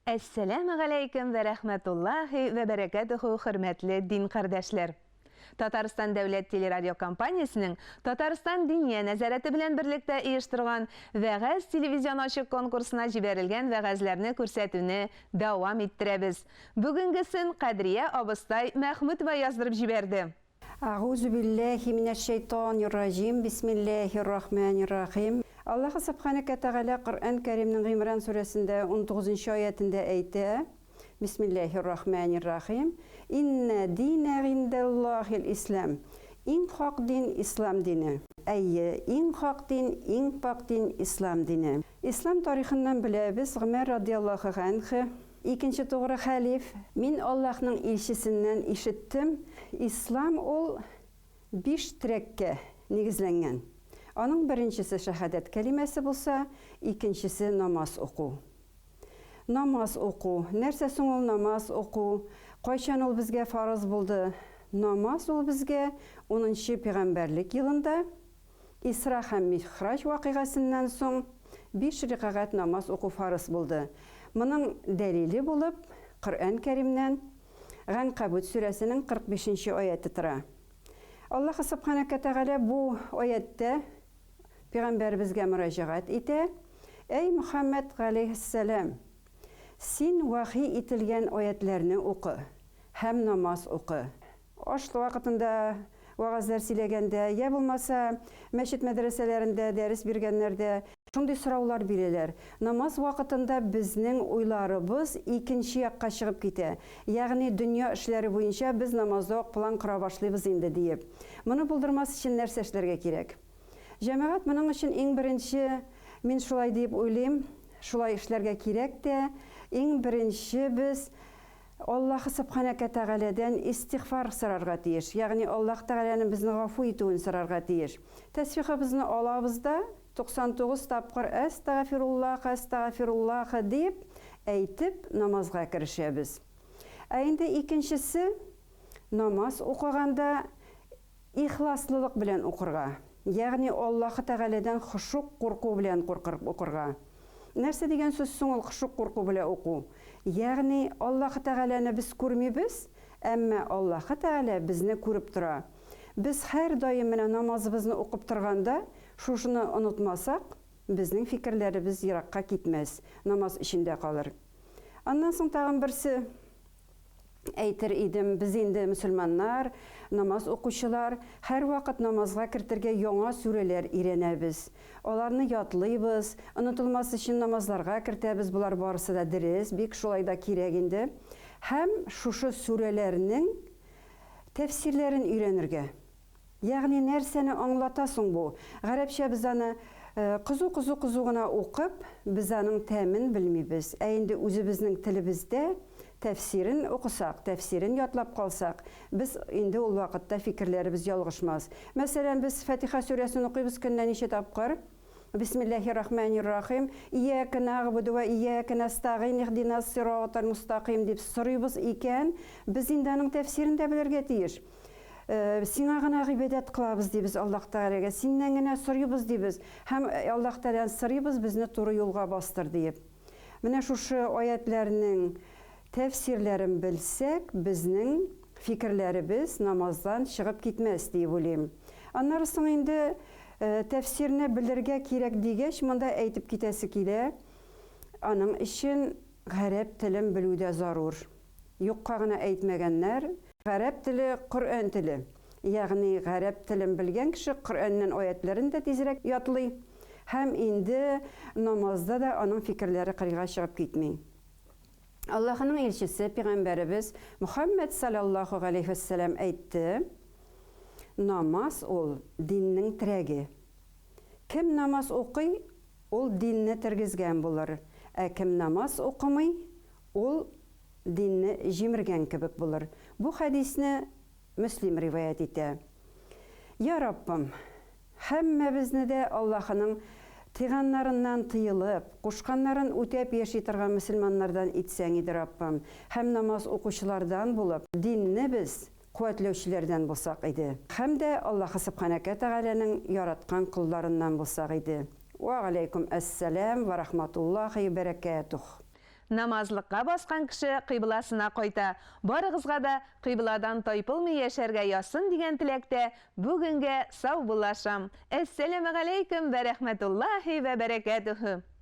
Әссәләмегаләйкем вә рәхмәтуллаһи вә бәрәкәтүһү, хөрмәтле дин кардәшләр! Татарстан дәүләт телерадиокомпаниясенең Татарстан Диния нәзарәте белән берлектә оештырган Вәгазь телевизион ачык конкурсына җибәрелгән вәгазьләрне күрсәтүне дәвам иттерәбез. Бүгенгесен Кадрия абыстай Мәхмүтова яздырып җибәрде. Әгъузу билләһи минәш-шәйтанир раҗим, бисмилләһир рахманир рахим. Аллаһы Сөбханәкә Тәгалә Коръән Кәримнең Гыймран сүрәсендә унтугызынчы аятендә әйтә, Бисмилләһир рахманир рахим, Иннә динә гыйндәллаһил ислам. Иң хак дин, ислам дине. Әйе, иң хак дин, иң пакь дин, ислам дине. Ислам тарихыннан беләбез, Гомәр радиаллаһу ганһе, Икенче тугры хәлиф, Мин Аллаһның илчесеннән ишеттем, Ислам ул биш терәккә нигезләнгән. Аның беренчесе шәһадәт кәлимәсе булса, икенчесе намаз уку. Намаз уку. Нәрсә соң ул намаз уку? Кайчан ул безгә фарыз булды? Намаз ул безгә унынчы пигамбәрлек елында, Исра һәм Михраҗ вакыйгасыннан соң биш рикагать намаз уку фарыз булды. Моның дәлиле булып Коръән Кәримнән Ганкабут сүрәсенең 45 нче аяте тора. Аллаһы Сөбханәкә Тәгалә бу аятьтә пигамбәребезгә мөрәҗәгать итә, Әй Мөхәммәд галәйһиссәлам! Син вахи ителгән аятьләрне укы һәм намаз укы. Аш вакытында вәгазьләр сөйләгәндә, йә булмаса, мәчет-мәдрәсәләрендә дәрес биргәннәрдә шундый сораулар бирәләр. Намаз вакытында безнең уйларыбыз икенче якка чыгып китә. Ягъни дөнья эшләре буенча без намазда ук план кора башлыйбыз инде, диеп. Моны булдырмас өчен нәрсә эшләргә кирәк? Җәмәгать, моның өчен иң беренче, мин шулай диеп уйлыйм, шулай эшләргә кирәк тә, иң беренче без Аллаһы Сөбханәкә Тәгаләдән истигъфар сорарга тиеш, ягъни Аллаһ Тәгаләнең безне гафу итүен сорарга тиеш. Тәсбихыбызны алабыз да, 99 тапкыр Әстәгафируллаһ, әстәгафируллаһ дип әйтеп, намазга керешәбез. Ә инде икенчесе, намаз укыганда Ихласлылык белән укырга, ягъни Аллаһы Тәгаләдән хошук курку белән куркырып укырга. Нәрсә дигән сүз соң ул хошук курку белә уку? Ягъни Аллаһы Тәгаләне без күрмибез, әмма Аллаһы Тәгалә безне күреп тора. Без һәрдаим менә намазыбызны укып торганда шушыны онытмасак, безнең фикерләребез еракка китмәс, намаз эчендә калыр. Аннан соң тагын берсе. Әйтер идем, без инде мөселманнар, намаз укучылар, һәрвакыт намазга кертергә яңа сүрәләр өйрәнәбез. Аларны ятлыйбыз, онытылмас өчен намазларга кертәбез, болар барысы да дерес, бик шулай да кирәк инде. Һәм шушы сүрәләрнең тәфсирләрен өйрәнергә. Ягъни нәрсәне аңлата соң бу? Гарәпчә без аны кызу-кызу-кызу гына укып, без аның тәмен белмибез. Ә инде үзебезнең телебездә тәфсирен укысак, тәфсирен ятлап калсак, без инде ул вакытта фикерләребез ялгышмас. Мәсәлән, без Фатиха сүрәсен укыйбыз көненә ничә тапкыр? Бисмиллаһир-рахманир-рахим, Ияка нагъбуду ва ияка нәстагыйн, иһдинас сиратал мустакыйм дип сорыйбыз икән, без инде аның тәфсирен дә белергә тиеш. Сиңа гына гыйбадәт кылабыз, дибез Аллаһ Тәгаләгә, синнән генә сорыйбыз, дибез һәм Аллаһ Тәгаләдән сорыйбыз, безне туры юлга бастыр, диеп. Менә шушы аятьләрнең тәфсирләрен белсәк, безнең фикерләребез намаздан чыгып китмәс, диеп уйлыйм. Аннары соң инде тәфсирне белергә кирәк дигәч, монда әйтеп китәсе килә, аның өчен гарәп телен белү дә зарур. Юкка гына әйтмәгәннәр, гарәп теле, Коръән теле. Ягъни гарәп телен белгән кеше Коръәннән аятьләрен дә тизрәк ятлый һәм инде намазда да аның фикерләре кырыйга чыгып китми. Аллаһының илчесе, пигамбәребез Мөхәммәд салләллаһу галәйһи вәссәлам әйтте, Намаз ул, диннең терәге. Кем намаз укый, ул динне тергезгән булыр, ә кем намаз укымый, Ул динне җимергән кебек булыр. Бу хәдисне Мөслим риваять итә. Я Раббым! Һәммәбезне дә Аллаһының тыйганнарыннан тыелып, кушканнарын үтәп яши торган мөселманнардан итсәң иде, Раббым, һәм намаз укучылардан булып, динне без куәтләүчеләрдән булсак иде. Һәм дә Аллаһы Сөбханәкә Тәгаләнең яраткан колларыннан булсак иде. Вә галәйкүм әссәлам вә рахматуллаһи бәрәкәтүһ. Намазлыкка баскан кеше кыйбласына кайта. Барыгызга да кыйбладан тайпылмый яшәргә язсын дигән теләктә бүгенгә саубуллашам. Әссәламегаләйкем вә рәхмәтуллаһи вә бәрәкәтүһү.